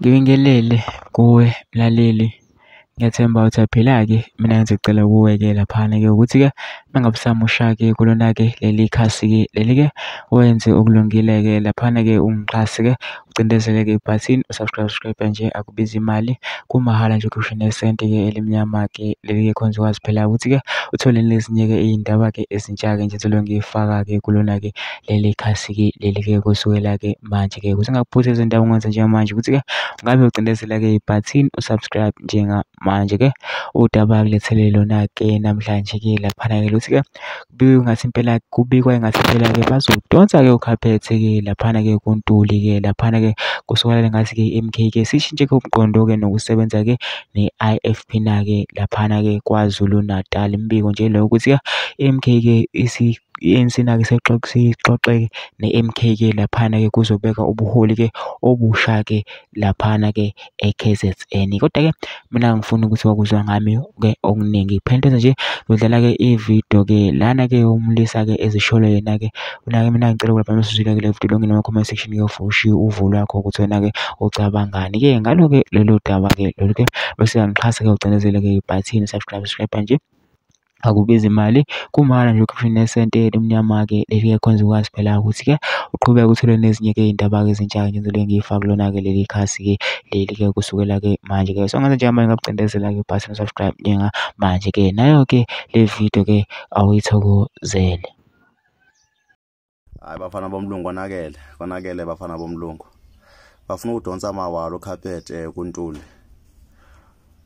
Ngibingelele kuwe mlaleli, ngiyathemba ukuthi aphila-ke. Mina ngizocela kuwe-ke laphana-ke ukuthi-ke mangabe usamusha-ke kulona-ke leli khasi-ke leli-ke wenze okulungile-ke laphana-ke ungixhase-ke ucindezele-ke ibhathini usubscribe nje, akubizi imali, kumahhala nje ukhiphe nesenti-ke elimnyama-ke leli-ke khona uzokwazi phela ukuthi-ke uthole nezinye-ke iy'ndaba-ke ezintsha-ke nje engizobe ngiyifaka-ke kulona-ke leli khasi-ke leli-ke kusukela-ke manje-ke ukuze ungaphuthi izindaba ongenza njengamanje ukuthi-ke ngabe ucindezela-ke ibhathini usubscribe njengamanje-ke udaba kulethele lona-ke namhlanje-ke laphana-ke ukuthi-ke kubikwa engathi impela-ke bazodonsa-ke ukhaphethe-ke laphana-ke kuNtuli-ke laphana-ke kusukela ngathi-ke MK-ke sishintshe-ke umqondo-ke nokusebenza-ke ne-IFP na-ke laphana-ke KwaZulu Natal. Imbiko nje lo ukuthi-ke i-MK-ke i-ANC na-ke sixoxe-ke ne-MK-ke laphana-ke kuzobeka ubuholi-ke obusha-ke laphana-ke e-KZN. Kodwa-ke mina ngifuna ukuthi wakuzwa ngami-ke okuningi. Phenduza nje udlala-ke ividiyo-ke lana-ke umlisa-ke ezishoyo yena-ke mina ngicela lapha mesizwile-ke le video lonke nama-comment section-ke ushiye uvo lwakho ukuthi wena-ke ucabangani-ke ngalo-ke lolu daba-ke lolu-ke bese uyangixhasa-ke ucindezele-ke ibhathini subscribe nje, akubizi imali, kumahhala nje ukhiphe nesenti elimnyama-ke leli-ke khona uzokwazi phela ukuthi-ke uqhubeke uthole nezinye-ke iy'ndaba-ke ezintsha-ke nje engizobe ngiyifaka kulona-ke leli khasi-ke leli-ke kusukela-ke manje-ke. So ngenza njengamanje ngakucindezela-ke ibhathini subscribe njengamanje-ke nayo-ke le video-ke awuyithokozele. Hayi bafana bomlungu konakele bafana bomlungu. Bafuna ukudonsa amawalo ukhaphethe kuNtuli.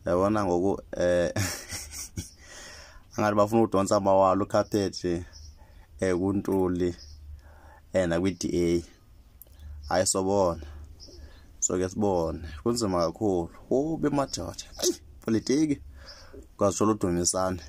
Yabona ngoku angathi bafuna ukudonsa amawalo ukhaphethe kuNtuli nakwi-DA. Hayi sobona. So ke sibone kunzima kakhulu. Ube madoda. Politiki kwasho udumisana.